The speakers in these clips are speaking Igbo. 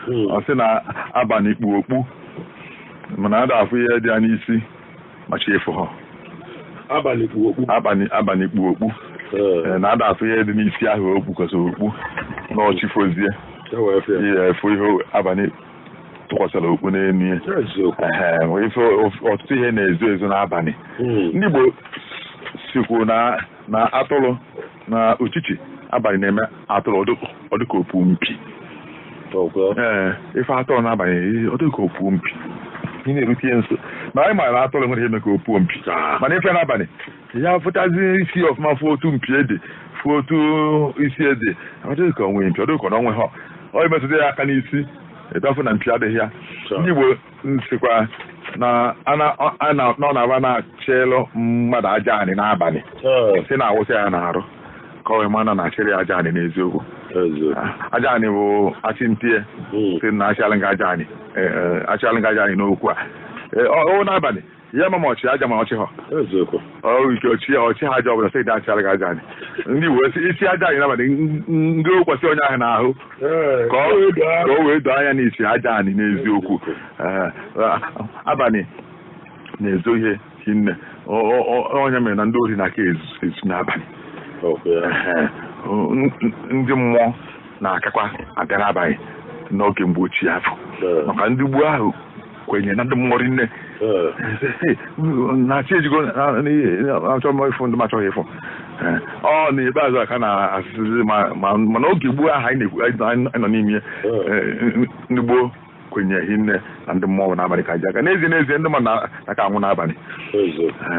Ọ sị na abalị kpu okpu, mana ada afụ ihe dị ya n'isi ma chi efu ha. Abalị kpu okpu. Abalị kpu okpu. Na ada afụ ihe dị n'isi ahụ okpu kwesịrị okpu na ọchịfozie ihe efu ihe abalị tụkwasịrị okpu n'elu ya. Ife ọtụtụ ihe na-ezo ezo n'abalị. Ndị Igbo sikwu na atụrụ na uchichi abalị na-eme atụrụ ọdịka opu mpi. Ee, ife atụrụ n'abalị ọdịka opu mpi. Ị na-erute ya nso ma anyị maara atụrụ nwere ihe eme ka opuo mpi, mana ife n'abalị ya fụtazi isi ọfụma, fụ otu mpi ede, fụ otu isi ede, ọdịka onwe mpi, ọdịka na onwe ha ọ emetụta ya aka n'isi ebeafụ na mpi adịghị ya. Ndị Igbo sikwa na ọ na-aba na-achịlụ mmadụ aja anị n'abalị, si na-awụsị ya n'arụ ka ọ mana na-achịrị aja anị n'eziokwu. Aja anị bụ achị ntie si na achịalị nga aja anị, achịalị nga aja anị n'okwu a. Ọ n'abalị ya ma ọchị aja ma ọchị ha ike ọchị ọchị ha aja ọbụla sị dị achịalị nga aja anị. Ndị Igbo isi aja anị n'abalị ndị okwasị onye ahụ n'ahụ ka o wee doo anya n'isi aja anị n'eziokwu. Abalị na-ezo ihe hinne, onye mere na ndị ori na-aka ezu n'abalị. Ndị mmụọ na-akakwa abịa n'abalị n'oge mgbe ochie afọ, maka ndị gboo ahụ kwenyere na ndị mmụọ rinne na-achị ejigo achọ m ịfụ ndị m achọghị ịfụ. Ọ n'ikpeazụ aka na-asịzi mana oge gboo ahụ anyị nọ n'ime ndị gboo kwenyere hinne na ndị mmụọ n'abalị ka ji aka. N'ezie n'ezie ndị mmadụ na-aka anwụ n'abalị.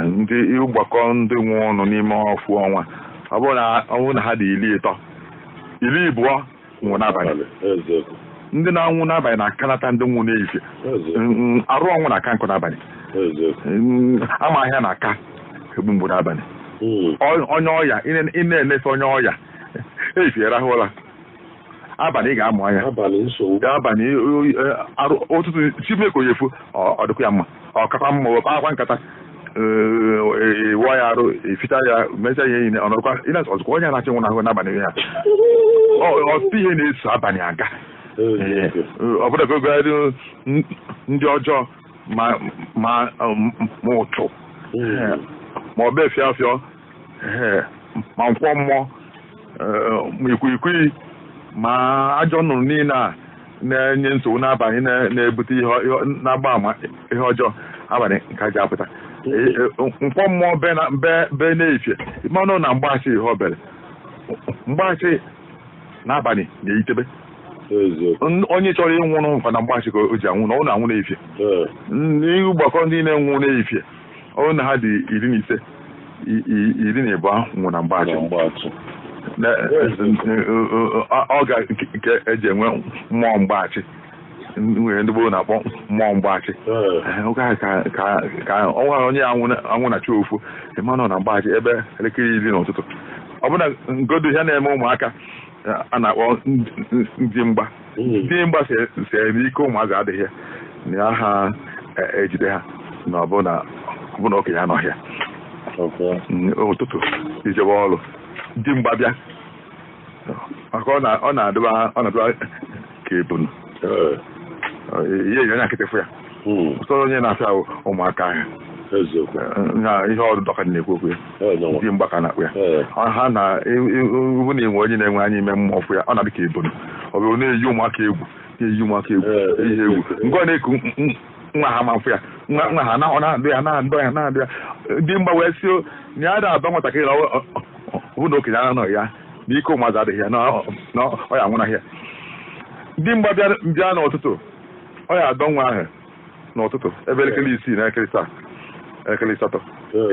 Ndị mgbakọ ndị nwụọ ọnụ n'ime ofu ọnwa, ọ bụrụ na ha dị 30, 20 nwụrụ n'abalị. Ndị na-anwụ n'abalị na-akanata ndị nwụ n'ehihie. Arụ ọnwụ na-aka nkụ n'abalị. Ama ahịa na-aka egbu mgbu n'abalị. Onye ọya ị na-enefe onye ọya ehihie rahụ ụra, abalị ị ga-amụ anya. Abalị ụtụtụ Chineke onyefu ọ dịkwa ya mma, ọ kakwa mma, akwa nkata wụọ ya arụ, eficha ya, mechaa ihe niile, ọ nọrọkwa ọzụkwa onye na-achị nwụnahụ n'abalị ya. Ọtụtụ ihe na-eso abalị aga. Ọ bụrụ ka ndị ọjọọ ma ụtụ ma ọ bụ efịọ afịọ ma nkwọ mmụọ ma ikwikwii ma ajọ nnụnụ niile a na-enye nsogbu n'abalị na-ebute ihe na-agba ama ihe ọjọọ abalị nke aja apụta. Nkwọ mmụọ be na-efie mmanụ na mgbaachị ihe obere mgbaachị n'abalị na-eyitebe. Onye chọrọ ịnwụrụ nkwa na mgbaachị ka o ji anwụ na ọ na-anwụ n'efie. N'ihu gbakọ ndị na-enwụ n'efie ọ na ha dị 15, 12 nwụ na mgbaachị. Ọ ga nke eji enwe mmụọ mgbaachị nwere ndị gboo na-akpọ mmụọ mgbaachị. Ka ọnwa onye anwụ na chi ofu ịmanụ na mgbaachị ebe elekere 10 n'ụtụtụ. Ọ bụna ngodo ihe na-eme ụmụaka a na-akpọ ndị mgba. Ndị mgba si n'ike ụmụazị adịghị ya na ha ejide ha na ọbụna okenye anọghị ya. Ụtụtụ ijebe ọrụ ndị mgba bịa maka ọ na-adịba ka ebunu ihe onye akịtị fụ ya. Ụtọrọ onye na-afịa ụmụaka ahụ ihe ọrụ dọka na-ekwu okwu ya, ndị mgba ka na-akpụ ya. Ha na iwu na-enwe onye na-enwe anya ime mmụọ fụ ya, ọ na-adị ka ebunu. Ọ bụrụ na-eyi ụmụaka egwu, na-eyi ụmụaka egwu ihe egwu nke ọ na-eku nwa ha ma mfụ ya, nwa ha ọ na-adụ ya na-adụ ya na-adụ ya. Ndị mgba wee sị na ya na-aba nwatakịrị na ọ bụ na okenye anọghị ya na ike ụmụazị adịghị ya na ọ ya anwụnaghị ya. Ndị mgba bịa n'ụtụtụ, ọ ya adọ nwa ahụ n'ụtụtụ ebe elekere 6 na elekere 7, elekere 8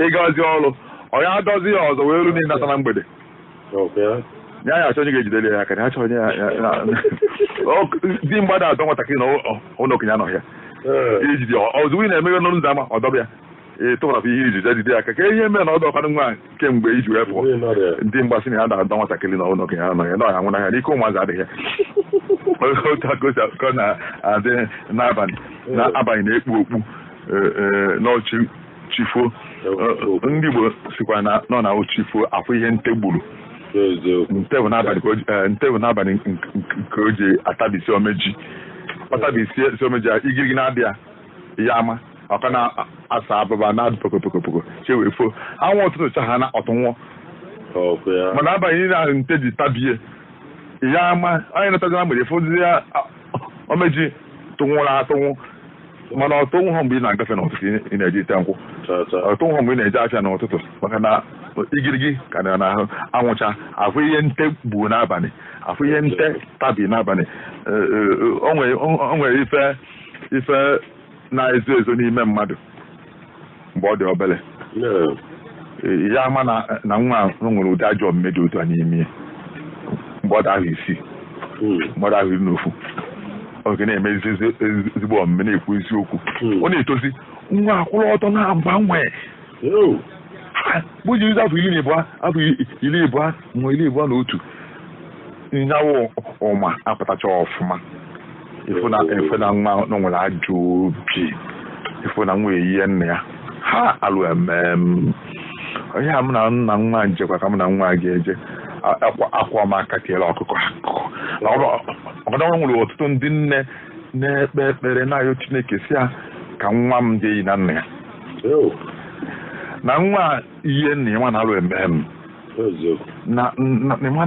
ịgazi ọrụ, ọ ya adọzi ya ọzọ wee ru niile asa na mgbede. Ya ya achọ onye ga-ejidere ya aka, ya achọ onye ya. Ndị mgba na-adọ nwatakịrị na ụlọ okenye anọghị ya ijide ozugbo ị na-emeghe n'ọnụ ụzọ ama ọ dọba ya, tụkwasị ihe iji jide ya aka ka ihe mere na ọ dọkwanụ nwa kemgbe iji wee pụọ. Ndị mgbasị na ya na-adọ nwatakịrị na ụlọ okenye anọghị ya na ọ ya nwụnahịa n'ike ụmụazị adịghị ya. Otu aka ọ na-adị n'abalị n'abalị na-ekpu okpu n'ọchị chifo. Ndị Igbo sikwa na nọ na ochifo afọ ihe nte gburu. Nte bụ n'abalị ka o ji atabisi omeji. Ọtabi si omeji igirigi na-abịa ya ama ọka na-asa abụba na-adụ pokopokopoko chewe fo anwụ ọtụtụ cha ha na ọtụnwụọ mana abalị niile ahụ nte ji tabie ya ama onye natazi na mgbede fozi ya omeji tụnwụrụ atụnwụ mana ọtụnwụ ha mgbe ị na-agafe n'ụtụtụ ị na-eje ite nkwụ ọtụnwụ ha mgbe ị na-eje afịa n'ụtụtụ maka na igirigi ka na n'ahụ anwụcha afụ ihe nte gbuo n'abalị afụ ihe nte tabi n'abalị o nwere ife na-ezo ezo n'ime mmadụ mgbe ọ dị obere ya ama na nwa nwere ụdị ajọ omume dị otu a n'ime ya mgbe ọ dị ahụ isii mgbe ọ dị ahụ 11 oge na-eme ezigbo omume na-ekwu eziokwu ọ na-etozi nwa akwụrụ ọtọ na-agbanwe mgbe jiri afọ 12 afọ 20 ma 21 nyawụ ụma apụtacha ọfụma ife na nwa nwere ajọ obi ife na nwa eyie nna ya ha alụ emem onye a m na nna nwa njekwa ka m na nwa ga-eje akwa m aka tiere ọkụkọ ọkọdọ nwere ọtụtụ ndị nne na-ekpe ekpere na-ayọ Chineke si ya ka nwa m dị na nna ya na nwa ihe nna ya nwa na-alụ emem na nwa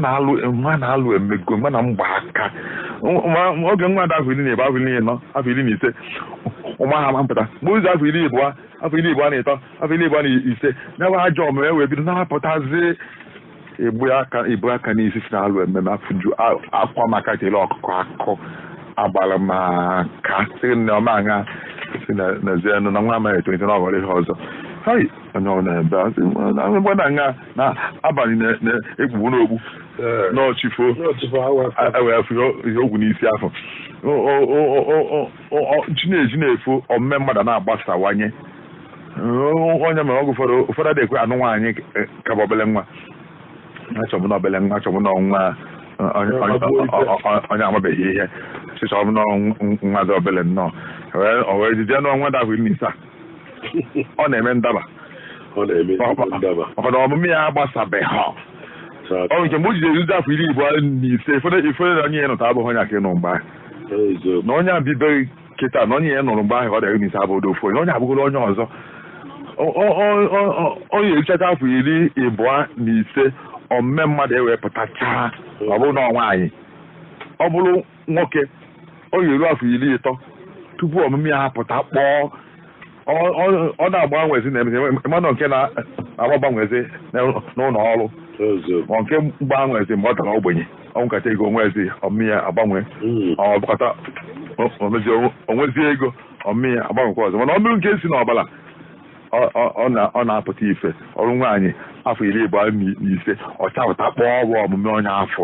na-alụ emego nwa na mgba aka oge nwa dị afọ 12 afọ 14 afọ 15 ụma ha ma mpụta mgbe ụzọ afọ 20 afọ 23 afọ 25 na-ebe ajọ omume wee bido na-apụtazi ibu aka n'isi si na-alụ ememe afụju akwa maka tele ọkụkọ akụ agbara m aka si na ọma aṅa si na na nwa amaghị etolite na ọghọrọ ihe ọzọ hai onye ọ na-ebe mgbe na aṅa na abalị na-ekpugbu n'ogbu n'ọchịfo ewee afụ ihe ogwu n'isi afọ chi na-eji na-efo omume mmadụ na-agbasawanye onye mere ọgwụ ụfọdụ adịghị ekwe anụ nwaanyị ka bụ obele nwa achọbụ na obele nwa achọbụ na nwa onye amabeghị ihe chịchọbụ na nwa dị obele nnọọ o wee jide n'ọnwa dị afọ 17 ọ na-eme ndaba ọkọdọ ọmụmụ ya agbasabeghị ọ nke mgbe o jide eruzi afọ 25 ifere na onye ya nụta abụghị onye aka nụ mgbe ahụ na onye abibeghị kịta na onye ya nụrụ mgbe ahụ ọ dị 15 abụghị ofu onye onye abụghịla onye ọzọ onye erichacha afọ 25 omume mmadụ ewepụtachaa ọ bụrụ na nwaanyị ọ bụrụ nwoke ọ ga-eru afọ 30 tupu omume ya apụta kpọọ ọ na-agbanwezi na mmadụ nke na-agbanwezi n'ụlọ ọrụ ma nke gbanwezi mgbe ọ dara ogbenye ọnwụkata ego onwezi omume ya agbanwe ọbụkata onwezi ego omume ya agbanwekwa ọzọ mana ọ bụrụ nke si n'ọbara ọ na-apụta ife ọrụ nwaanyị afọ 25 ọ chapụta kpọọ ọgwụ omume onye afọ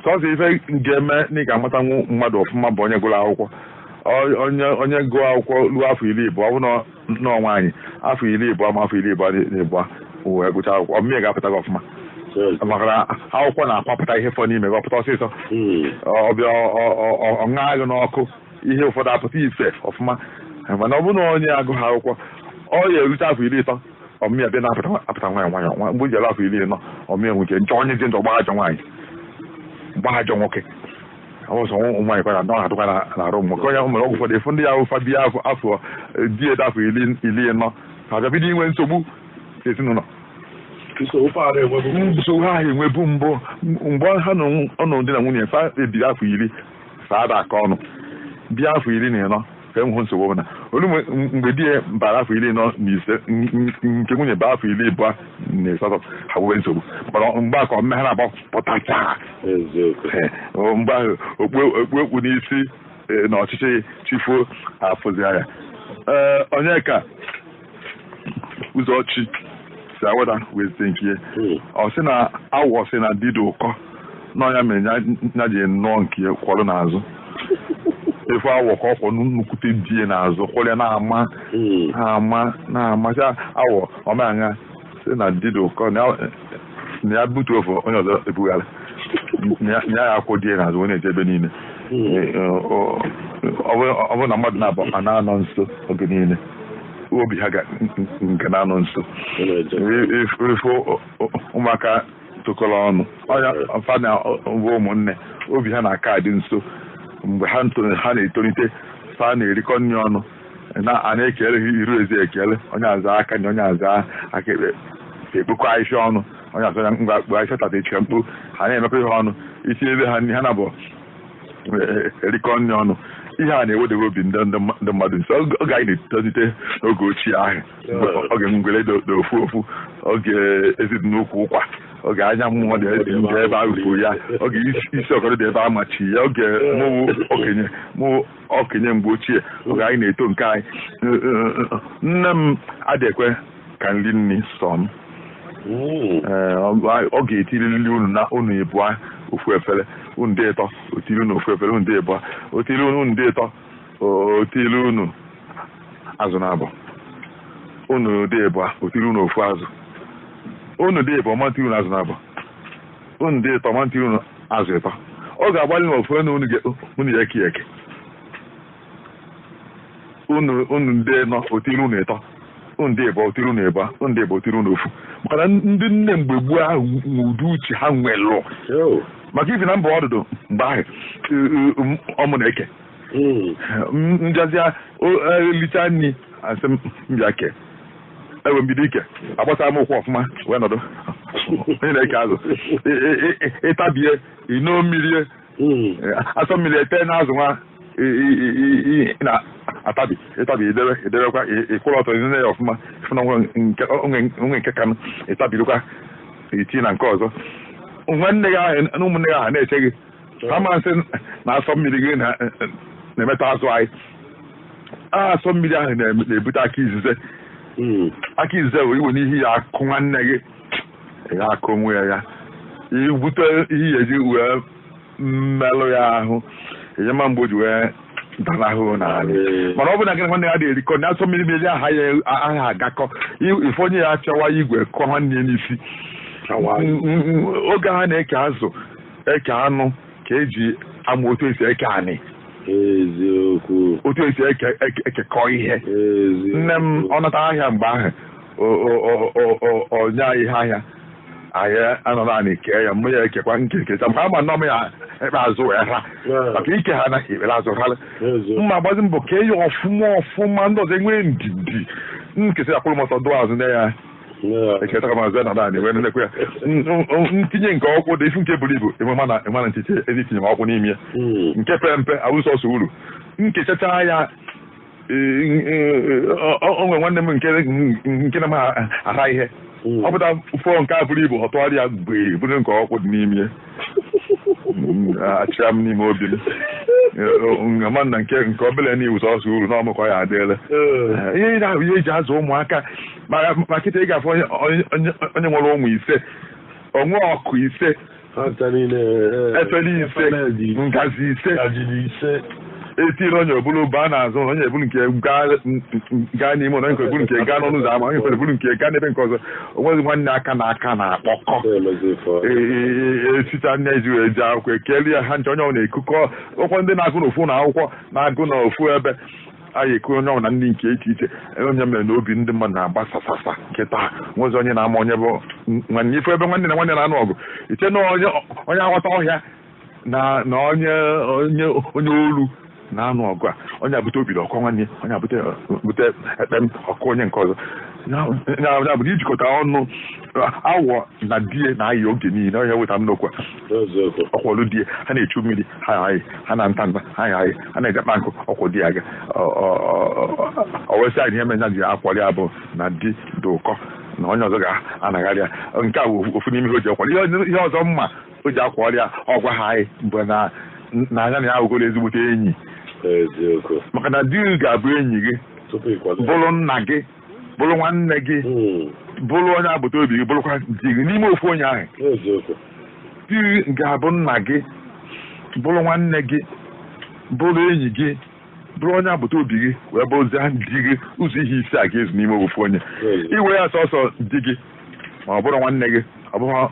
sọsọ ife ga-eme na ị ga-amatanwu mmadụ ọfụma bụ onye gụrụ akwụkwọ onye gụọ akwụkwọ ruo afọ 20 ọ bụ na nwaanyị afọ 20 ma afọ 22 wee gụchaa akwụkwọ ọmụmụ ya ga-apụta gị ọfụma maka na akwụkwọ na-akwapụta ihe fọ n'ime gị ọpụta ọsịsọ ọbịa ọṅa gị n'ọkụ ihe ụfọdụ apụta ife ọfụma mana ọ bụrụ na onye agụghị akwụkwọ ọ ya erute afọ 30 ọmụmụ ya bịa na-apụta nwayọ nwayọ mgbe o ji afọ 40 ọmụmụ ya nweke njọ onye dị njọ gbaa ajọ nwaanyị gbaa ajọ nwoke ọsọ nwaanyị kwara na ọ na-atụkwa na-arụ nwoke onye mere ọgwụ ụfọdụ efu ndị ya ụfa di afọ di ede afọ 40 ha bịa bido inwe nsogbu ezinụlọ nsogbu ha enwebu mbụ mgbe ha nọ di na nwunye fa ebiri afọ 10 saada aka ọnụ bịa afọ 14 ka enwe nsogbu ọbụla olu mgbe di ya bara afọ 45 nke nwunye ba afọ 28 ha nwee nsogbu mana mgbe akọ mme ha na-agba pụtacha mgbe ahụ okpu ekpu n'isi na ọchịchị chifuo afụzi ya onye ka ụzọchi si awada wee site nke ọ sị na awọ sị na dido ụkọ n'ọnya mere ya ji nnọọ nke kwọrọ n'azụ efu awọ ka ọ kwọ nnukwute die n'azụ kwọrọ ya na-ama na-ama na-ama awọ ọmaṅa sị na dido ụkọ na ya butu ofe onye ọzọ ebugharị na ya akwụ die n'azụ onye eje ebe niile ọ bụrụ na mmadụ na-abụ a na-anọ nso oge niile obi ha nke na-anọ nso ifu ụmụaka tụkọrọ ọnụ ọnya fana bụ ụmụnne obi ha na-aka adị nso Mgbe ha na-etolite, fa na-erikọ nri ọnụ, a na-ekele ha iru ezi ekele, onye aza aka na onye aza aka ekpe, ekpokọ ahịhịa ọnụ, onye aza ya ngwa kpuo ahịhịa tata echi mkpu, ha na-emekọ ihe ọnụ, isi ebe ha nri ha na-abụ erikọ nri ọnụ. Ihe a na-ewedebe obi ndị mmadụ nso. Oge anyị na-etolite n'oge ochie ahụ, oge ngwere dị ofu ofu, oge ezi dị n'ukwu ụkwa, oge anya mmụọ dị ebe ahụ kwuru ya, oge isi ọkọrọ dị ebe a machi ya, oge mụ okenye mgbe ochie, oge anyị na-eto nke anyị. Nne m adịghị ekwe ka nri nri sọ m. Ọ ga-etiriri unu na unu ịbụa ofu efere, unu dị ịtọ otiri unu ofu efere, unu dị ịbụa otiri unu, unu dị ịtọ otiri unu azụ na abụọ, unu dị ịbụa otiri unu ofu azụ, unu dị ịbụa ma ntiri unu azụ na abụọ, unu dị ịtọ ma ntiri unu azụ ịtọ. Ọ ga-agbalị na ofu unu unu ya eke eke, unu ndị nọ otiri unu ịtọ, unu dị ịbụa otiri unu ịbụa, unu dị ịbụa otiri unu ofu. Maka na ndị nne mgbe gboo ahụ ụdị uche ha nwelụ maka ibi na mba ọdụdụ mgbe ahụ ọmụ na-eke njazia elicha nri asị m mbịa ke ewe mbido ike agbasa m ụkwụ ọfụma wee nọdụ onye na-eke azụ ịtabie ino mmiri asọ mmiri ete n'azụ nwa na-atabi ịtabi idebe idebekwa ịkwụrụ ọtọ nne ya ọfụma ịfụna onwe nke kanụ ịtabirikwa iti na nke ọzọ. Nwanne gị ahụ na ụmụnne gị ahụ na-eche gị ha masị na asọ mmiri gị na-emeta azụ anyị. Asọ mmiri ahụ na-ebute aka izize. Aka izize bụ iwe n'ihi ya akụ nwanne gị ya akụ onwe ya ya ibute ihe ya eji wee mmelụ ya ahụ enyema mgbe o ji wee danahụ n'ala. Mana ọ bụ na gị nwanne ya dị erikọ na asọ mmiri mmiri aha ya agakọ ife onye ya achọwa igwe kụọ nwanne ya n'isi. Oge ha na-eke azụ eke anụ ka eji ama otu esi eke anị, otu esi ekekọ ihe. Nne m ọ nata ahịa mgbe ahụ onye anyị ihe ahịa anyị anọ naanị kee ya mmụ ya ekekwa nke nkecha mgbe ama nọ m ya ekpe azụ wee ra maka ike ha na ekpere azụ rara mma gbazi mbọ kee ya ọfụma ọfụma ndị ọzọ enwee ndidi nkesị akwụrụ m ọsọ dụọ azụ nne ya eketa kama azụ na naanị wee nenekwe ya ntinye nke ọkwụ dị ifu nke buru ibu ịmana nchiche ezi tinye m ọkwụ n'ime ya nke pere mpe awụsọ ọsọ uru nkechacha ya. Onwe nwanne m nke na m ara ihe ọ pụta fụọ nke a buru ibu ọ tụgharịa ya gbee bụrụ nke ọkwụ dị n'ime ya achịa m n'ime obi m ama na nke obele n'iwu sọsọ uru na ọmụkọ ya adịla. Ihe ahụ ihe eji azụ ụmụaka ma kịta ị ga-afụ onye nwere ụmụ ise onwe ọkụ ise efere ise ngazi ise etiri onye obulu baa n'azụ onye ebulu nke gaa n'ime ụlọ, onye ebulu nke gaa n'ọnụ ụzọ ama, onye ebulu nke gaa n'ebe nke ọzọ. Onwezi nwanne aka na aka na-akpọkọ esita nne ji wee jee akwụkwọ ekele ya ha nche onye ọ na-ekukọ ụkwụ ndị na-agụ n'ofu na akwụkwọ na-agụ n'ofu ebe anyị eku onye ọbụla ndị nke iche iche. Onye mere na obi ndị mmadụ na-agba sasasa nkịta nwezi onye na-ama onye bụ nwanne ife ebe nwanne na nwanne na-anụ ọgụ iche na onye aghọta ọhịa na onye onye olu na-anụ ọgụ a onye abute obi ọkọ nwanne onye abute bute ekpem ọkụ onye nke ọzọ. Ya bụ na ijikọta ọnụ awọ na die na-ayị oge niile onye weta m n'okwu ọkwọlụ die ha na-echu mmiri ha ayị ha na-nta nta ha ayị ha na-eje kpa nkụ ọkwọ di aga owesi anyị ihe menya ji akwọrị abụ na di dị ụkọ na onye ọzọ ga-anagharị ya. Nke a bụ ofu n'ime ihe o ji akwọrị. Ihe ọzọ mma o ji akwọrị ya ọgwa ha anyị mgbe na anya na ya ahụgoro ezigbote enyi maka na di ga-abụ enyi gị bụrụ nna gị bụrụ nwanne gị bụrụ onye agbata obi gị bụrụkwa di gị n'ime ofu onye ahụ. Di ga-abụ nna gị bụrụ nwanne gị bụrụ enyi gị bụrụ onye agbata obi gị wee bụrụzie di gị. Ụzọ ihe ise a ga-ezu n'ime ofu onye. Iwe ya sọsọ di gị ma ọ bụrụ nwanne gị ọ bụrụ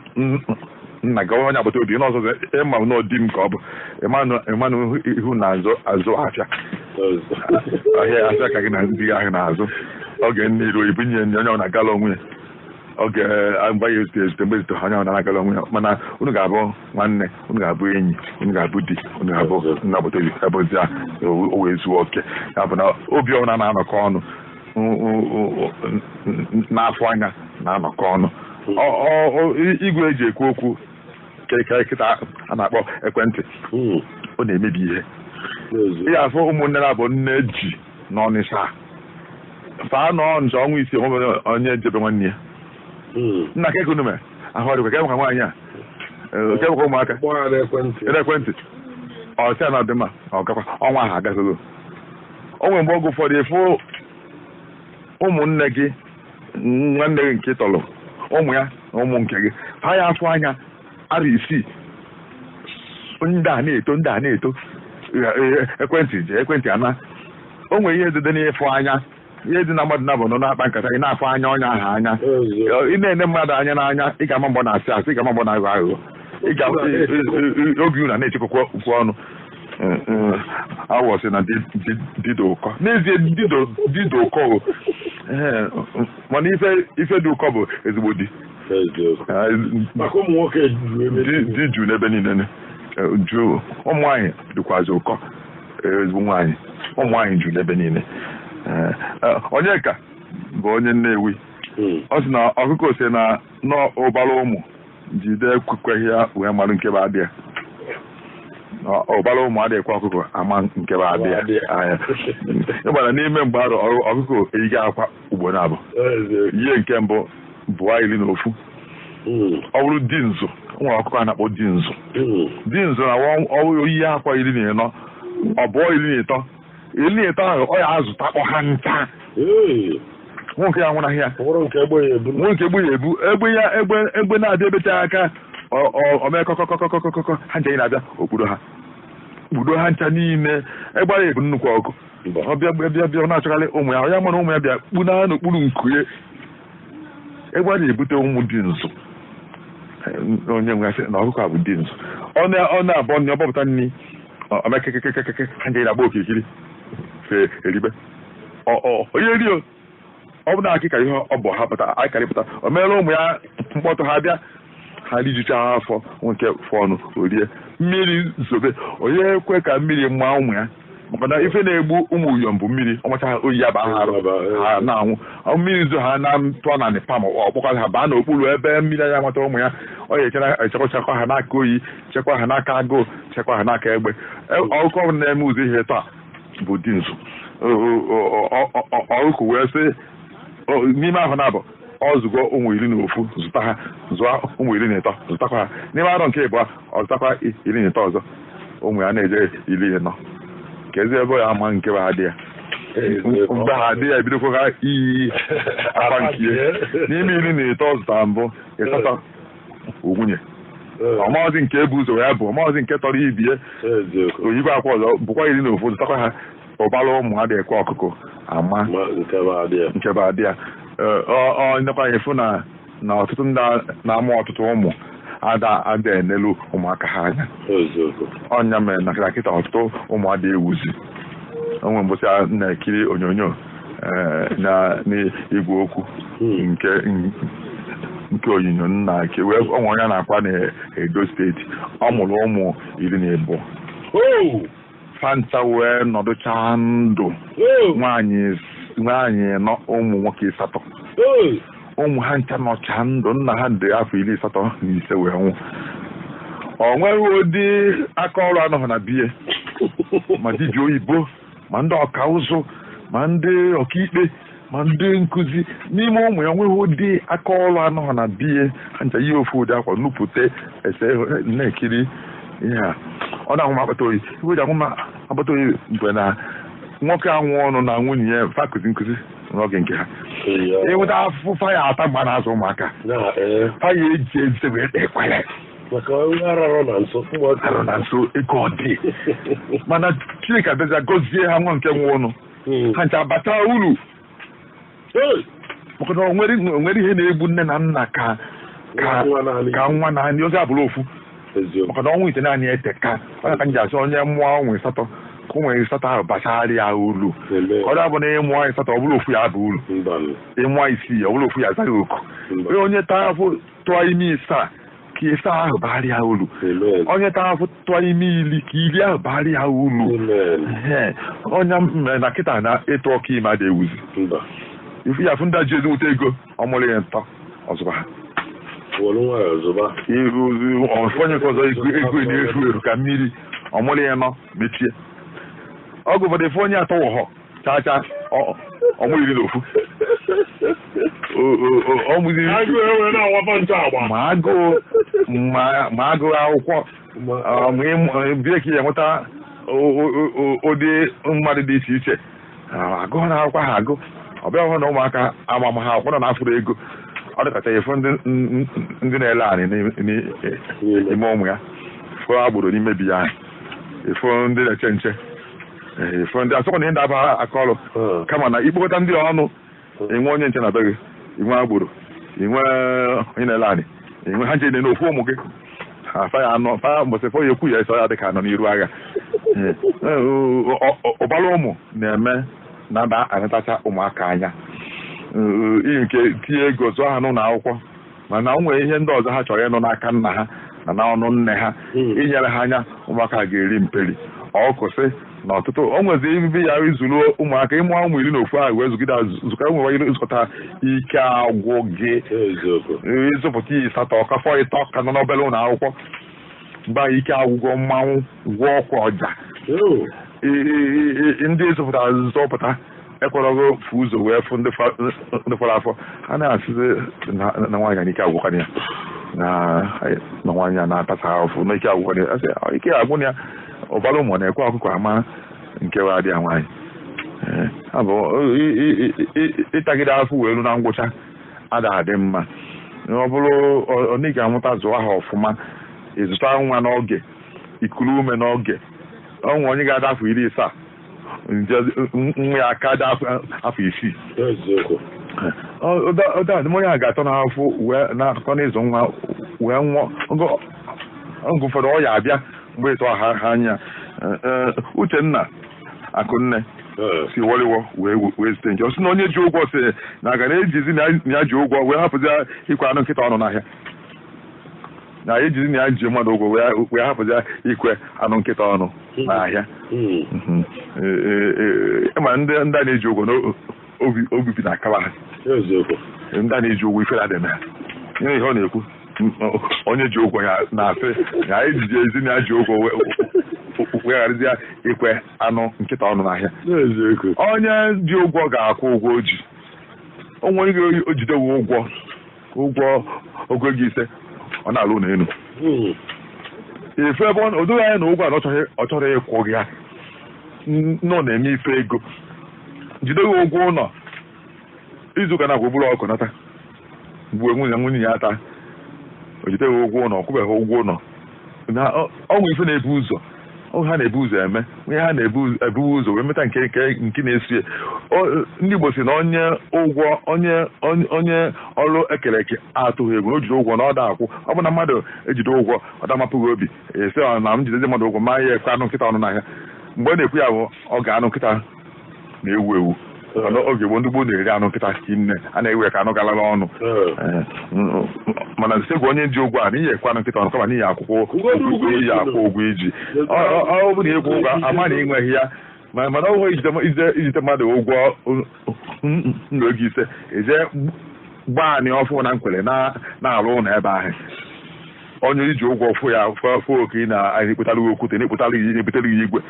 nna gị onye agbata obi n'ọzọ ịma na di m ka ọ bụ ịmanụ ihu na azụ afịa ahịa afịa ka gị na ndị ahụ na-azụ oge nne iru ibunye ndị onye ọ na-agala onwe ya. Oge mgbe ya ezute ezute mgbe ezute ha onye ahụ na-agala onwe ya, mana unu ga-abụ nwanne, unu ga-abụ enyi, unu ga-abụ di, unu ga-abụ nna agbata obi, ebe ya o wee zuo oke. Ya bụ na obi ọbụla na-anọkọ ọnụ n'afọ anya na-anọkọ ọnụ. Igwe eji ekwu okwu kịta a na-akpọ ekwentị, ọ na-emebi ihe. Ị afụ ụmụnne na-abụ nne ji n'Ọnịsha faa nọ nje ọnwa isii onye jebe nwanne ya nna ka ekunume ahụ ọdịkwa ka enwekwa nwaanyị a ke nwekwa ụmụaka ekwentị ọsịa na ọdịmma ọgakwa ọnwa ahụ agafego. O nwere mgbe oge ụfọdụ ịfụ ụmụnne gị nwanne gị nke tọrọ ụmụ ya na ụmụ nke gị ha ya afụ anya ara isii, ndị a na-eto ndị a na-eto, ekwentị ji ekwentị ana. O nwere ihe dị n'ịfụ anya, ihe dị na mmadụ na-abụ nọ na-akpa nkata, ị na-afụ anya ọnya ahụ anya, ị na-ene mmadụ anya n'anya, ị ga-ama mgbọ na-asị asị, ị ga-ama mgbọ na-aghọ aghụghọ, oge unu na-echekwakwa okwu ọnụ. Awọ sị na dido ụkọ, n'ezie dido ụkọ o, mana ife dị ụkọ bụ ezigbo di. Di juu n'ebe niile juu, ụmụ nwaanyị dịkwazị ụkọ, ezigbo nwaanyị, ụmụ nwaanyị juu n'ebe niile. Onyeka bụ onye Nnewi, ọ sị na ọkụkọ si na n'ụbara ụmụ jide ekweghị ya wee marụ nke bụ adị ya. Ụbara ụmụ adịghịkwa ọkụkọ ama nke bụ adị ya. Ịgbara n'ime mgbe arụ ọkụkọ eyighị akwa ugboro abụọ. Ihe nke mbụ bụọ 11. Ọ bụrụ di nzu, nwere ọkụkọ a na-akpọ di nzu. Di nzu na oyi akwa 14, ọ bụọ 13. 13 ahụ ọ ya azụtakpọ ha ncha. Nwoke ya nwụnaghị ya, nwoke egbe ya ebu egbe ya egbe na-adị ebecha aka o mee kọkọkọkọkọkọ ha ncha na-abịa okpuro ha kpudo ha ncha niile. Egbe ya ebu nnukwu ọkụ, ọ bịa bịa bịa na-achọkarị ụmụ ya, ya mara ụmụ ya bịa kpuna n'okpuru nku ya. Egbe a na-ebute ụmụ dị nzu, onye nwe sị na ọkụkọ a bụ dị nzu. Ọ na-abọ nri, ọ bọpụta nri, omekekekekeke ha ncha na-agba okirikiri fe eribe. Onye ri ọ bụ na akịka ihe ọ bụ ha pụta akịkarị pụta, o meere ụmụ ya mkpọtụ, ha bịa ha rijucha afọ nke fọnụ orie mmiri zobe. Onye ekwe ka mmiri maa ụmụ ya, maka na ife na-egbu ụmụ uyom bụ mmiri. Ọmacha ha oyi ya ba ha arụ ha na-anwụ mmiri zo ha na tụọ na pam ọkpọkọ ha baa n'okpuru ebe mmiri anya mata ụmụ ya. Ọ ya echekwa ha n'aka oyi, chekwa ha n'aka agụụ, chekwa ha n'aka egbe. Ọkụkọ na-eme ụzọ ihe taa bụ di nzu. Ọkụkọ wee sị n'ime ahụ na-abụ ọ zụgo ụmụ 11, zụta ha, zụọ ụmụ 13, zụtakwa ha. N'ime arọ nke ịbụọ ọ zụtakwa 13 ọzọ, ụmụ ya na-eje 40. Ka ezi ebe ya ama nke ha dị ya mgbe ha dị ya ebidokwa ha iyi akwa nke ya. N'ime 13 ọ zụtara mbụ 8 nwunye, ọmaọzi nke ebu ụzọ ya bụ ọmaọzi nke tọrọ ibie oyikwa akwa ọzọ bụkwa 11, zụtakwa ha. Ụbara ụmụ adịghịkwa ọkụkọ ama nke bụ adị ya. Ọ nekwa anyị fụ na ọtụtụ ndị na-amụ ọtụtụ ụmụ ada enelu ụmụaka ha anya. Ọnya mere na kịta ọtụtụ ụmụ ada ewuzi. Onwe mbọsị a na-ekiri onyonyo na n'igwe okwu nke onyonyo nna nke wee onwe onye na-akwa na Edo steeti, ọ mụrụ ụmụ 12 fanta wee nọdụcha ndụ nwaanyị nọ ụmụ nwoke 8, ụmụ ha ncha nọcha ndụ, nna ha dị afọ 85 wee nwụ. Ọ nweghị ụdị aka ọrụ anọghị na biye, ma dibịa oyibo, ma ndị ọka ụzụ, ma ndị ọkaikpe, ma ndị nkụzi. N'ime ụmụ ya nweghị ụdị aka ọrụ anọghị na biye, ha ncha ihe ofu ụdị akwa nupụta ese na-ekiri ihe a. Ọ na-ahụ m akpata oyi, iwe ji ahụ m akpata oyi mgbe na nwoke anwụ ọnụ na nwunye ya fakụzi nkụzi n'oge nke ha ịnweta afụfụ faya ata mgbe a na-azụ ụmụaka faya eji eze wee kpee ekwere arụ na nso ego ọ dị, mana Chineke abịaza gọzie ha nwa nke nwe ọnụ ha ncha bata uru, maka na o nwere ihe na-egbu nne na nna ka nwa naanị oge abụrụ ofu, maka na ọnwa ite naanị ete ka ọ ka nji asị onye mmụọ ọnwa 8 ka Ka ụmụ ịsatọ ahụ bachagharị ya uru. Ọ bụ na ịmụọ ịsatọ ọ bụrụ ofu ya bụ uru, ịmụọ isii ọ bụrụ ofu ya azaghị oku. Onye taa afụ tụọ ime ịsaa ka ịsaa ahụ bagharịa uru. Onye taa afụ tụọ ime ili ka ili ahụ bagharịa uru. Onye mere na kịta na ịtụ ọka ime adị ewuzi. Ifu ya afụ ndị ji ezigbote ego ọ mụrụ ya ntọ ọzụba ha. Onye nke ọzọ ego na-efu efu ka mmiri ọ mụrụ ya nọ mechie. Ọgụ ụfọdụ efu onye atọ wọhọ chaa chaa ọmụ 11. Ma agụụ akwụkwọ bie ka ya enweta ụdị mmadụ dị iche iche agụụ na akwụkwọ ha agụ ọ bịa hụ na ụmụaka amama ha akwụkwọ na afụrụ ego ọ dịkacha efu ndị na-ele anị n'ime ụmụ ya fụọ agboro n'ime bi ya efu ndị na-eche nche efu ndị asọkwa na ihe ndaba aka ọrụ kama na ikpokọta ndị ọnụ enwe onye nche na be gị inwe agboro inwe onye na-ele anị inwe ha nche na ofu ụmụ gị afa ya anọ fa mbọsị fọ ya ekwu ya ịsọ ya dị ka anọ n'iru agha. Ụbara ụmụ na-eme na-aba anatacha ụmụaka anya iyi nke tinye ego zụọ ha n'ụlọ akwụkwọ mana o nwere ihe ndị ọzọ ha chọrọ ịnụ n'aka nna ha na n'ọnụ nne ha inyere ha anya ụmụaka ga-eri mperi ọkụsị na ọtụtụ o nwezi ibi ya izuru ụmụaka ịmụ ụmụ 11 ahụ wee zụgide zụka nwere ịzụkọta ike agwụ gị ịzụpụta ịsatọ kafọ ịtọ ka nọ n'obere ụlọ akwụkwọ mgbe ahụ ike agwụgwọ mmanwụ gwọ ọkwa ọja ndị ịzụpụtara zọpụta ekwerọgo fụ ụzọ wee fụ ndị fọrọ afọ ha na-asịzi na nwaanyị na ike agwụkwana ya na nwaanyị a na-atasa ahụfụ na ike agwụkwana ya ike agwụ ya ụbara ụmụ na-ekwe ọkụkọ ama nke wa adịghị nwaanyị abụ ịtagide afọ wee elu na ngwụcha ada adị mma ọ bụrụ ọ ga-amụta zụọ ha ọfụma ịzụta nwa n'oge ikuru ume n'oge onwe onye ga-ada afọ 70 nwa ya aka dị afọ 6 onye a ga-atọ n'afọ wee na-atọ n'ịzụ nwa wee nwụọ oge ụfọdụ ọ ya abịa mgbe ịtọ ha anya. Uchenna Akụnne si wọlịwọ wee zute nje ọ sị na onye ji ụgwọ sị na aga na-ejizi na ya ji ụgwọ wee hapụzi ikwe anụ nkịta ọnụ n'ahịa na ejizi na ya ji mmadụ ụgwọ wee hapụzi ikwe anụ nkịta ọnụ n'ahịa. Ma ndị a na-eji ụgwọ n'obibi na akaba ha ndị a na-eji ụgwọ ifere adị na ha ihe ọ na-ekwu onye ji ụgwọ ya na-asị na ejiji ezi na ya ji ụgwọ wegharịzịa ikwe anụ nkịta ọnụ n'ahịa. Onye ji ụgwọ ga-akwụ ụgwọ o ji onwe ga-ejidewe ụgwọ ogo ego 5 ọ na-alụ ụlọ elu efe ebe o doghị anya na ụgwọ a ọ chọrọ ịkwụ ya nọ na-eme ife ego jideghị ụgwọ ụlọ izuụka na-akwụ bụrụ ọkụ nata mgbe nwunye ya ata o jideghị ụgwọ ụlọ kwụbeghị ụgwọ ụlọ na ọnwụ ife na-ebu ụzọ ha na-ebu ụzọ eme onye ha na-ebu ụzọ wee meta nke nke na-esi ndị Igbo si na onye ụgwọ onye ọrụ ekere eke atụghị egwu na o jide ụgwọ na ọ da akwụ ọ bụ na mmadụ ejide ụgwọ ọ damapụghị obi esi na m jidezi mmadụ ụgwọ ma ya ekwe anụ nkịta ọnụ n'ahịa mgbe ọ na-ekwu ya bụ ọ ga-anụ nkịta na-ewu ewu oge gboo ndị gboo na-eri anụ nkịta nne a na-ewe ka anụ galala ọnụ mana site onye ji ụgwọ a n'ihi ekwe anụ nkịta ọnụ kama n'ihi akwụkwọ iyi akwụ ụgwọ iji ọ bụ na ịkwụ ụgwọ ama na ịnweghị ya mana ọ ijide mmadụ ụgwọ ndụ ego 5 eje gbaa anị ọfụ na nkwere na-arụ ụlọ ebe ahụ onye iji ụgwọ fụ ya fụ oke ị na-ekpụtara gị okwute na-ekpụtara gị na-ebutere gị igwe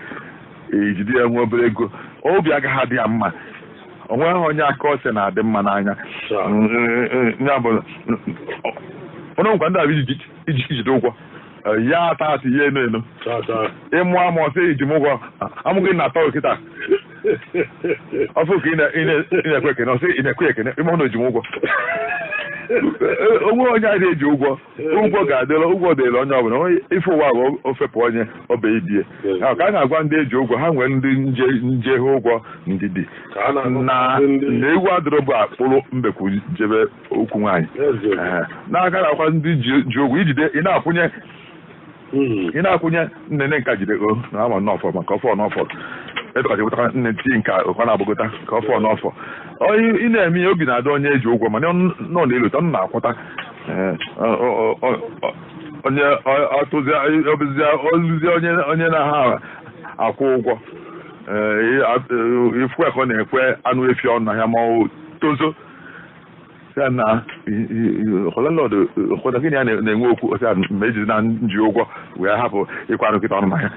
ejide ya nwe obere ego obi agaghị adị ya mma onweghị onye aka ose na-adị mma n'anya onye nkwa ndị abụ iji jide ụgwọ ya ata atị ya eno eno ịmụ amụ ọsọ iji m ụgwọ amụghị na atọ kịta ọfụ ka ị na-ekwe ekene ọsọ ị na-ekwe ekene ịmụ na oji m ụgwọ onwe onye a na-eji ụgwọ ụgwọ ga-adịla ụgwọ dịrị onye ọbụla ife ụwa bụ ofepụ onye ọba ibie ka a na-agwa ndị eji ụgwọ ha nwere ndị nje ha ụgwọ ndidi na ewu adịrọ bụ akpụrụ mbekwu jebe okwu nwaanyị n'aka na-akwa ndị ji ụgwọ ijide ị na-akwụnye Ị na-akwụnye nnene nka jide o na ama n'ọfọ maka ọfọ n'ọfọ ebe wetara nne ti nke ụkwa na-agbagota ka ọfọ n'ọfọ. Ị na-eme ihe obi na-adị onye eji ụgwọ mana nọ na-elota ọ na-akwụta onye ọtụzie oluzie onye na-ha akwụ ụgwọ ifu ka ọ na-ekwe anụ efi ọnụ ahịa ma ọ tozo ya na landlord ụfọdụ gịnị ya na-enwe okwu ọsị ma ejizi na nji ụgwọ wee hapụ ịkwa anụ nkịta ọnụ n'ahịa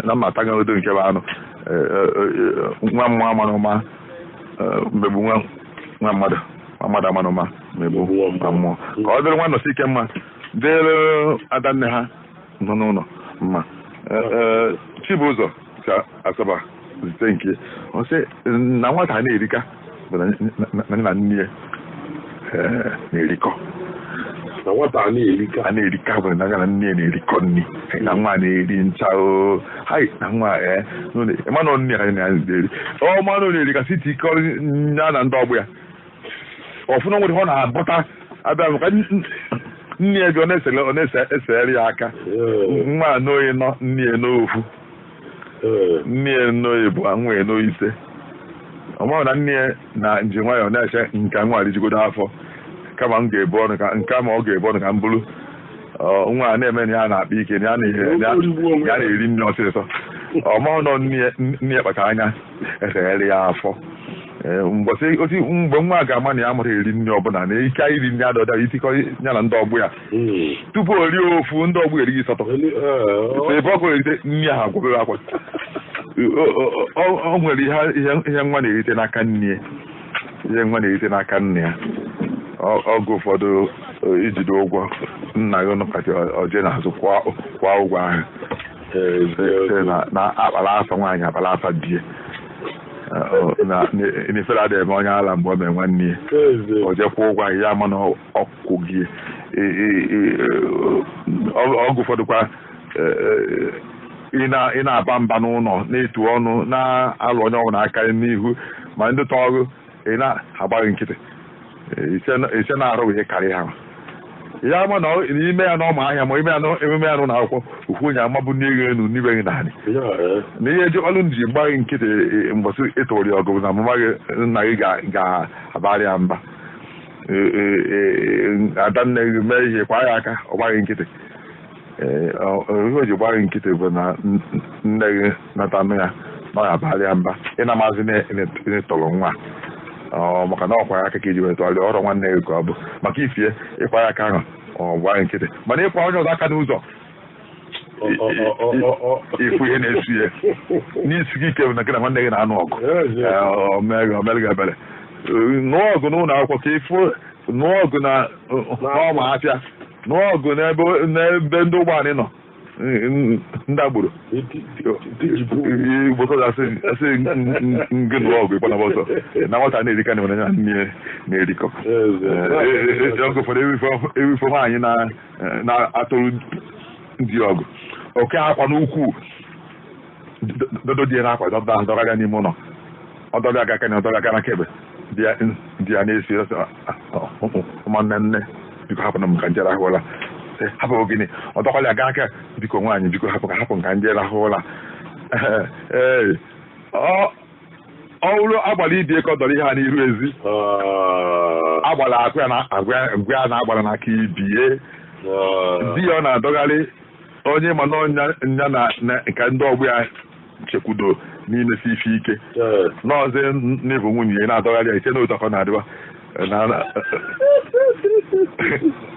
na mma ataghị odo nke bụ anụ nwa mmụọ amara ụma mmegbu nwa mmadụ amara ụma mmegbu nwa mmụọ ka ọ dịrị nwa nọsi ike mma dịrị adanne ha nọ n'ụlọ mma. Chibụzọ si Asaba zite nke ọ sị na nwata na-erika bụ na nne ya na-erikọ na nwata a na-erika bụ na nne ya na-erikọ nri na nwa na-eri ncha o hai na nwa ịmanụ nne ya na-eri ọ manụ na-eri siti ịkọrọ ya na ndị ọgbọ ya ọfụna nwere ọ na-abọta abịa maka nne ya bi ọ na-esegharị ya aka nwa anọghị nọ nne ya n'ofu nne ya n'oyi bụ nwa ya n'oyi ise ọ maghị na nne ya na njem nwayọọ na-eche nke nwa rijigodo afọ kama m ga-ebu ọnụ ka nke ma ọ ga-ebu ọnụ ka m bụrụ nwa a na-eme na ya na-akpa ike na ya na-eri nri ọsịsọ ọ maghị nọ nne ya kpachara anya esegharị ya afọ mgbe nwa ga-ama na ya mụrụ eri nri ọbụla na ike iri nri adọda itikọ ya na ndị ọgbụ ya tupu o rie ofu ndị ọgbụ erighị ịsatọ ebe ọ erite nri ahụ agwọbere akwa. O nwere ihe nwa na-erite n'aka nne ihe nwa na-erite n'aka nne ya. Oge ụfọdụ ijide ụgwọ nna gị nọkasị oje n'azụ kwa ụgwọ ahụ na akpara afa nwaanyị akpara afa die na n'ifere adịghị eme onye ala mgbe o mee nwanne ya o jekwa ụgwọ ahụ ya ama na ọkwụ gị. Oge ụfọdụ kwa ị na-aba mba n'ụlọ na-etu ọnụ na-alụ onye ọbụla aka n'ihu ma ndị tọọ ọrụ ị na-agbaghị nkịtị ise na-arụ ihe karịa ha ya ama na ime ya n'ọma ahịa ma ime ya emume ya n'ụlọ akwụkwọ ofu onye amabụ n'ego elu n'ibe gị naanị na ihe eji ọlụ ji gbaghị nkịtị mbọsị ịtụrụ ya ọgụ na mama gị nna gị ga-abarị ya mba adanne gị mee ihe kwa ya aka ọ gbaghị nkịtị. Ihe o ji gbaghị nkịtị bụ na nne gị nata anụ ya na ọ ga-abarị ya mba ị na-amazi n'ịtọrọ nwa maka na ọkwa ya aka ka iji wee tụgharịa ọrụ nwanne gị ka ọ bụ maka ifie ịkwa ya aka ahụ ọ gbaghị nkịtị mana ịkwa onye ọzọ aka n'ụzọ ịfụ ihe na-esu ya n'isi gị ike bụ na gị na nwanne gị na-anụ ọgụ o mere gị ebere nụọ ọgụ n'ụlọ akwụkwọ ka ịfụ nụọ ọgụ na n'ọma afịa nụọ ọgụ n'ebe ndị ụgbọala nọ ndị agboro Igbo asị ngị nụọ ọgụ ịkpọ na ọsọ na nwata na-erika na nne na-erikọ. Oge ụfọdụ ewifo nwaanyị na-atụrụ ndị ọgụ oke akwa n'ukwu dodo di ya n'akwa dọgharịa n'ime ụlọ ọdọrịa aka aka na ọdọrịa aka n'aka ebe di ya na-esi ụmụnne nne biko hapụ na m ka nje rahụ ụra hapụ gịnị ọ dọkwala aga aka biko nwaanyị biko hapụ ka hapụ nka nje rahụ ụra. Ee ọ bụrụ agbara ibie ka ọ dọrọ ihe a n'iru ezi agbara akụ ya na na-agbara n'aka ibie di ya ọ na-adọgharị onye ma na ọnya na nke ndị ọgbọ ya chekwudo n'imesi ife ike n'ọzọ n'ịbụ nwunye ya na-adọgharị ya ise n'otu akọ na-adịwa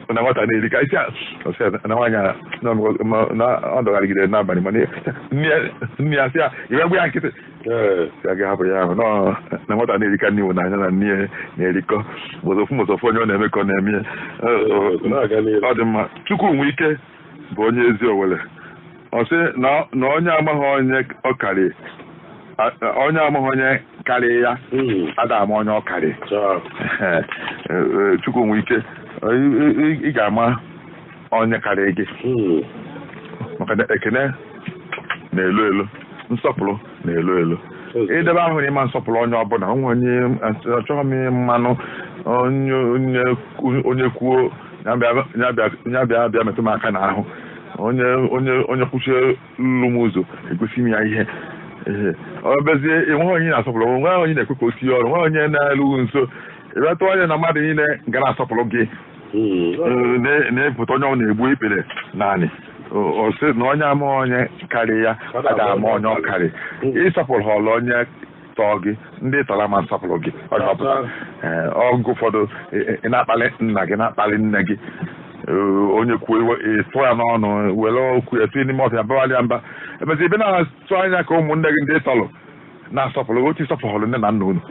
na nwata na-erika isi na nwaanyị na ọ dọgharịgidere n'abalị mana nne ya sị ya iwe ya nkịtị ya ga-ahapụ ya ahụ na nwata na-erika n'iwu na anya na nne ya na-erikọ mụzọfụ mụzọfụ onye ọ na-eme ka ọ na-eme ya. Ọ dị mma. Chukwu nwe ike bụ onye ezi Owere ọ sị na onye amaghị onye ọ karị onye amaghị onye karị ya ada ama onye ọ karị. Chukwu nwe ike ị ga-ama onye karị gị maka na ekene na-elu elu nsọpụrụ na-elu elu idebe ahụ na ịma nsọpụrụ onye ọbụla onwe onye achọghị m mmanụ onye kwuo ya bịa metụ m aka n'ahụ Onye kwuchie lụ m ụzọ egosi m ya ihe. Ee, ọ bezie enweghị onye na-asọpụrụ, nweghị onye na-ekwe ka o tinye ọrụ, nweghị onye na-elughị nso. Ebe tụọ anya na mmadụ niile ga na-asọpụrụ gị, na-epụta onye ọ na-egbu ikpere naanị ọ sị na onye ama onye karị ya ada ama onye ọ karị. Ịsọpụrụ ha ọla onye tọọ gị, ndị tọrọ ama nsọpụrụ gị. Ọ ga-apụta. Ee, ọgụ ụfọdụ ị na-akpali nna gị, na-akpali nne gị. Onye kwuo ịtụ ya n'ọnụ, were okwu ya tinye n'ime ọfịa, bawalị ya mba. Emezi ebe na-atụ anya ka ụmụnne gị ndị tọrọ na-asọpụrụ otu ịsọpụrụ nne na nna unu.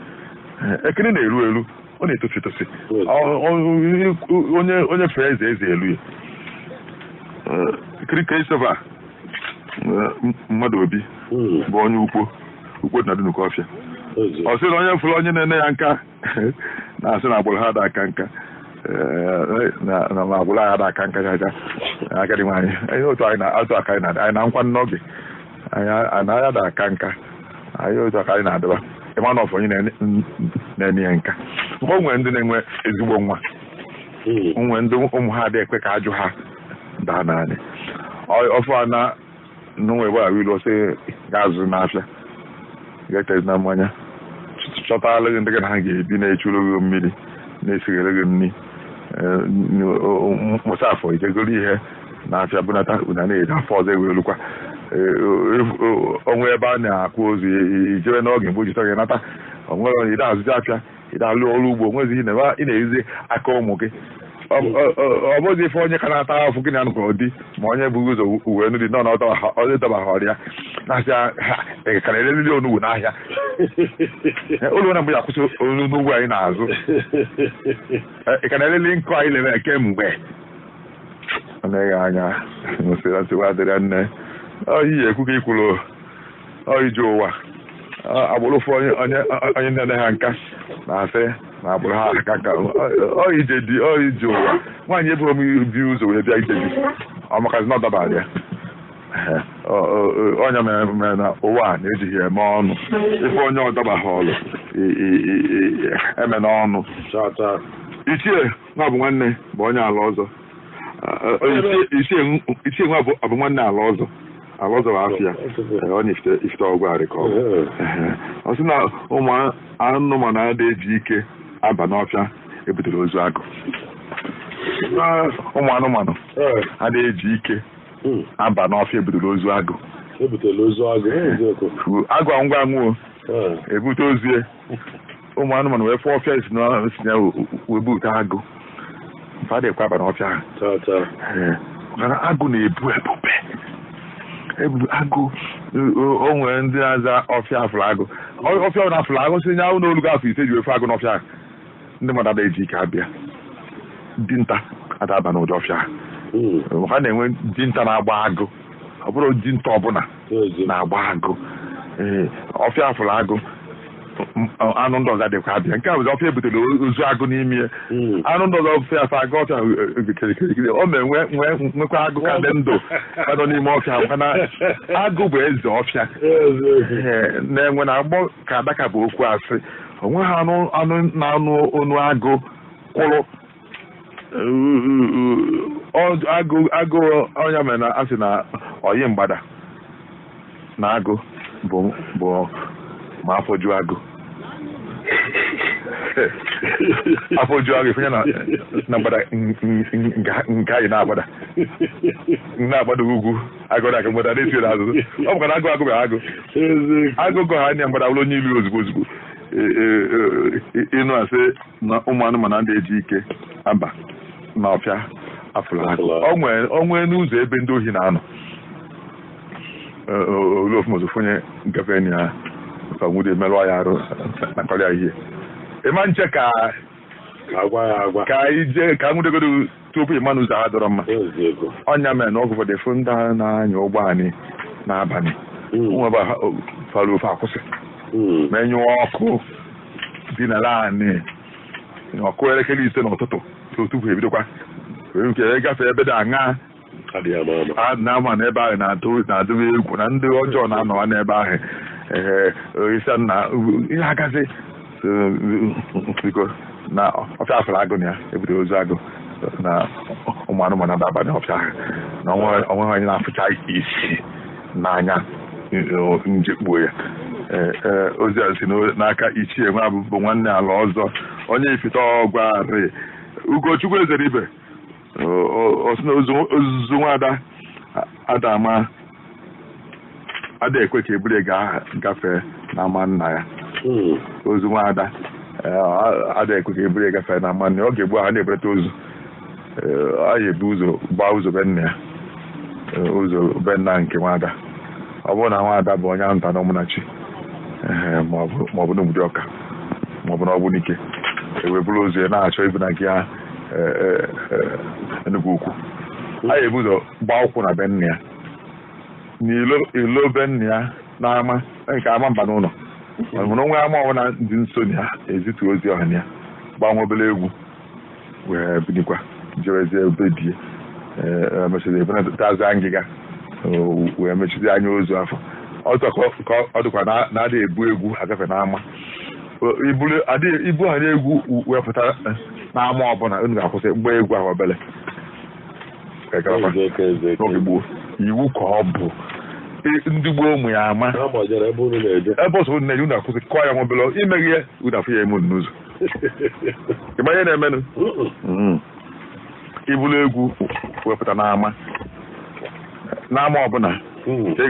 Ekene na-eru eru, ọ na-etosi etosi. Onye fee eze eze elu ya. Christopher mmadụ obi bụ onye ukwu ukwu dị na Dunukọfịa. Ọ sị na onye fụrụ onye na-ene ya nka na-asị na agbụrụ ha ada aka nka, na agbụrụ ha ada aka nka jaja. Agadi nwaanyị anyị otu anyị na otu aka anyị na anyị na nkwa n'oge anyị anaghị ada aka nka, anyị otu aka anyị na-adịba. Ịma na ọfọ onye na-ene ya nka. O nwere ndị na-enwe ezigbo nwa, nwee ndị ụmụ ha adịghị ekwe ka ajụ ha daa naanị ọfọ a na n'onwe gbara ilu ọsị ga-azụ n'afịa, ga-etezi na mmanya, chọtala gị ndị gị na ha ga-ebi, na-echuru gị mmiri, na-esighere gị nri, mụsa afọ ijegoro ihe n'afịa bunata una na-eri afọ ọzọ ewelukwa onwe ebe a na-akwụ ozu ijebe n'oge mgbe ojita gị nata. Onwere onye ide azụzi afịa, ide alụ ọrụ ugbo, onwezi ihe ị na-erizi aka ụmụ gị. Ọ bụzi ife onye ka na-ata afụ gị na anụkọ di ma onye bụ ụzọ uwe nri nọ na ọ dọbaghị ọrịa na-asị ha ka na-ereriri onugbu n'ahịa ụlọ na mgbe ya akwụsị onugbu anyị na-azụ, ị ka na-ereli nkụ anyị lere kemgbe. Ọ na-eghe anya nsogbu adịrị nne oyi ekwu ka ikwuru ije ụwa agbụrụ ụfụ onye nne ha nka na-asị na agbụrụ ha aka nka ije dị ije ụwa. Nwaanyị eburu m bi ụzọ wee bịa ije dị ọ makazi na ọ dabara ya. Onye mere na ụwa a na-ejighị eme ọnụ ife onye ọdọbaghị ọlụ eme n'ọnụ. Ichie nwa bụ nwanne bụ onye ala ọzọ. Ichie nwa bụ nwanne ala ọzọ. Ala ọzọ bụ afịa onye ifite ọgwụ arị ka ọ bụ. Ọ sị na ụmụ anụmanụ adịghị eji ike aba n'ọfịa ebutere ozu agụ. Ụmụ anụmanụ adịghị eji ike aba n'ọfịa ebutere ozu agụ. Agụ ngwa anwụọ ebute ozu ya. Ụmụ anụmanụ wee fụọ ọfịa esi na wee bute agụ. Mfa adịghịkwa aba n'ọfịa ahụ. Mana agụ na-ebu ebube. Ebu agụ o nwere ndị na-aza ọfịa afụrụ agụ. Ọfịa ọ na-afụrụ agụ si nye ahụ n'olu gị afọ 5 ji wefe agụ n'ọfịa ahụ. Ndị mmadụ adịghị eji ike abịa. Dinta adaba n'ụdị ọfịa ahụ. Ha na-enwe dinta na-agba agụ. Ọ bụrụ dinta ọbụla na-agba agụ. Ee, ọfịa afụrụ agụ anụ ndị ọzọ dịkwa abịa. Nke a bụzi ọfịa ebutere ozu agụ n'ime ya. Anụ ndị ọzọ ọfịa afọ agụ ọfịa kirikiri o mee nwekwa agụ ka dị ndụ ka nọ n'ime ọfịa, mana agụ bụ eze ọfịa. Na-enwe na agbọ ka adaka bụ okwu asị. Onwe ha anụ na-anụ onu agụ kwụrụ agụ onye mere na asị na oyi mgbada na agụ bụ ma afọ ju agụ. Afọ ju agụ ife na mgbada nke anyị na-agbada na-agbada ugwu agụ na mgbada na-esi n'azụ. Ọ bụkwa na agụ agụ bụ agụ agụ gụ ha anya mgbada wụrụ onye ilu ozugbo ozugbo. Ịnụ asị na ụmụ anụmanụ ndị eji ike aba na ọfịa afụrụ agụ. O nwee n'ụzọ ebe ndị ohi na-anọ olu ofumozu onye ngafe ya ka nwude merụọ ya arụ na kọrịa ihe ịma nche ka ka ije ka nwudegodo tupu ịma n'ụzọ ha dọrọ mma. Ọnya mere na ọgụ ụfọdụ efu ndị na-anya ụgbọ anyị n'abalị nwebe fara ofe akwụsị menyụọ ọkụ dị na laanị ọkụ elekere 5 n'ụtụtụ tupu ebidokwa nke gafe ebe dị aṅa a na-ama n'ebe ahụ na-adụbe egwu na ndị ọjọọ na-anọwa n'ebe ahụ. Ee, isi na ihe agazi biko na ọfịa afụrụ agụ na ya ebutere ozu agụ na ụmụ Ụmụ anụmanụ adaba n'ọfịa ahụ na onweghị onye na-afụcha isi n'anya njekpuo ya. Ozi a si n'aka Ichie nwa abụbụ nwanne ala ọzọ onye ifite ọgwarị Ugochukwu Ezeribe ọ sị na ozuzu nwada adama ada ekwe ka eburu gafee n'ama nna ya. Ozu nwada ada ekwe ka eburu gafee n'ama nna ya. Ọ ga-egbu ha na-eburata ozu a ya ebu ụzọ gbaa ụzọ be nna ya, ụzọ be nna nke nwada. Ọ bụrụ na nwada bụ onye nta na ọmụnachi maọbụ n'obodo ọka maọbụ n'Ọgbunike, ewee buru ozu ya na-achọ ibu na nke ya Enugu Ukwu, a ya ebu ụzọ gbaa ụkwụ na be nna ya n'ilo be nna ya n'ama nke ama mba n'ụlọ mana onwe ama ọbụla dị nso na ya ezitu ozi ọha na ya gbaa nwa obere egwu wee binikwa jerezie ebe die mechiri ebunatazi ngịga wee mechizi anya ozu afọ. Ọ dịkwa na-adị ebu egwu agafe n'ama. Ibu ha na-egwu wepụta n'ama ọbụla unu ga-akwụsị mgbe egwu ahụ obere n'oge gboo. Iwu ka ọ bụ ndị gboo ụmụ ya ama ebe ọsọ unu na-eje unu akwụsị kụọ ya nwa obere imeghe ya unu afụ ya eme unu n'ụzọ. Ịgba ihe na-emenụ ibulu egwu wepụta n'ama n'ama ọbụla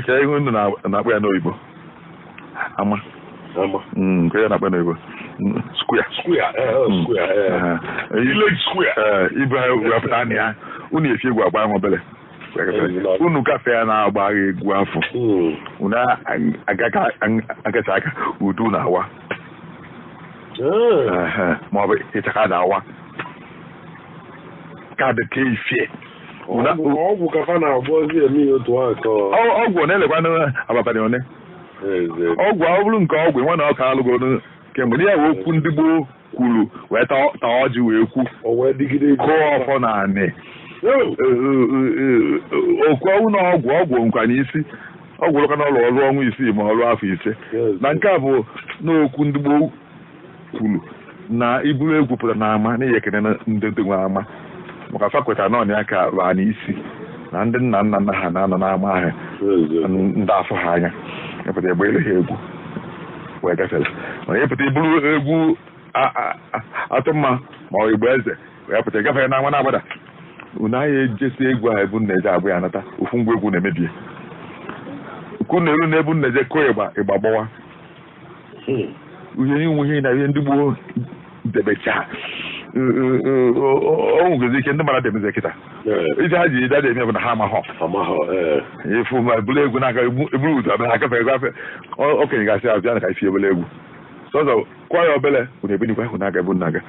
ka ihu unu na-akpọ ya n'oyibo ama nke ya na-akpọ n'oyibo square village square ibu ha wepụta na ya unu esi egwu agba nwa obere unu gafee ya na-agba egwu afọ unu agacha aka udu na-awa maọbụ ịchaka na-awa kaadị ka ifie ọgwụ kafa na-agwọzi eme ya otu ahụ ka ọgwụ na-elekwa abalị one ọgwụ ọ bụrụ nke ọgwụ nwe na ọka alụgo kemgbe ya wee okwu ndị gboo kwuru wee taa ọjị wee kwu kụọ ọfọ na anị okwu ọnwụ na ọgwụ ọgwụ nkwa n'isi ọgwụ lụka n'ụlọ ọrụ ọnwa 6 ma ọrụ afọ 5 na nke a bụ n'okwu ndị gboo kwuru na iburu egwu pụtara n'ama n'ihi ekene ndị ndị nwe ama maka fa kwetara na ọnya ka baa n'isi na ndị nna nna nna ha na-anọ n'ama ahụ ndị afọ ha anya ịpụta egbe ele ha egwu wee gafere mana ịpụta iburu egwu atụ mma ma ọ igbo eze wee pụta gafere n'ama na-agbada unu agha ejesi egwu ahụ ebu nna eje abụ ya anata ofu ngwa egwu na-emebie ku na elu na ebu nna eje kụọ ịgba ịgba gbawa ihe inwe ihe na ihe ndị gboo debecha o nwegezi ike ndị mara debeze kịta ije ha ji ide adị eme bụ na ha amaghọ efu ma bụrụ egwu na-aga eburu ụzọ abịa agafe gafe okenye gasị abịa na ka isi ebele egwu sọzọ kwa ya obele unu ebenikwa hụ na-aga ebu nna-aga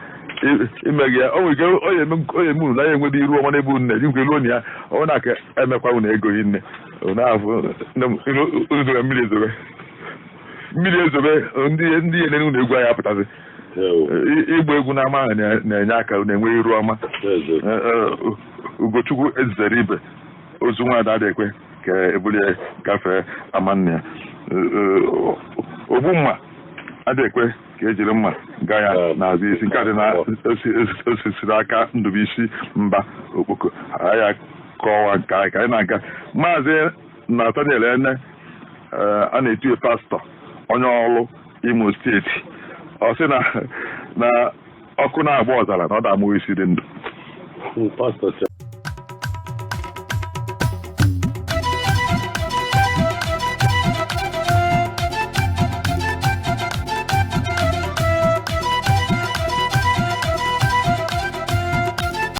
imeghe ya o nwere ike onye eme unu na ya enwede iru ọma na-ebu nne ji nkwe ruo na ya ọ na-aka emekwa unu ego hinne unu zoro mmiri ezobe mmiri ezobe ndị ya nene unu egwu anyị apụtazi ịgba egwu n'ama ahụ na-enye aka na-enwe iru ọma. Ugochukwu ezere ibe ozu nwada adị ekwe ka ebulie gafee ama nna ya. Ogbu mma adị ekwe ka ejiri mma gaa ya n'azụ isi nke a dị na osisiri aka Ndubuisi mba okpoko ya kọwa nke anyị ka anyị na-aga. Maazị Nathaniel Ene a na-etu pastọ onye ọrụ Imo steeti ọ sị na ọkụ na-agba ọzara na ọ da-amụ isi dị ndụ.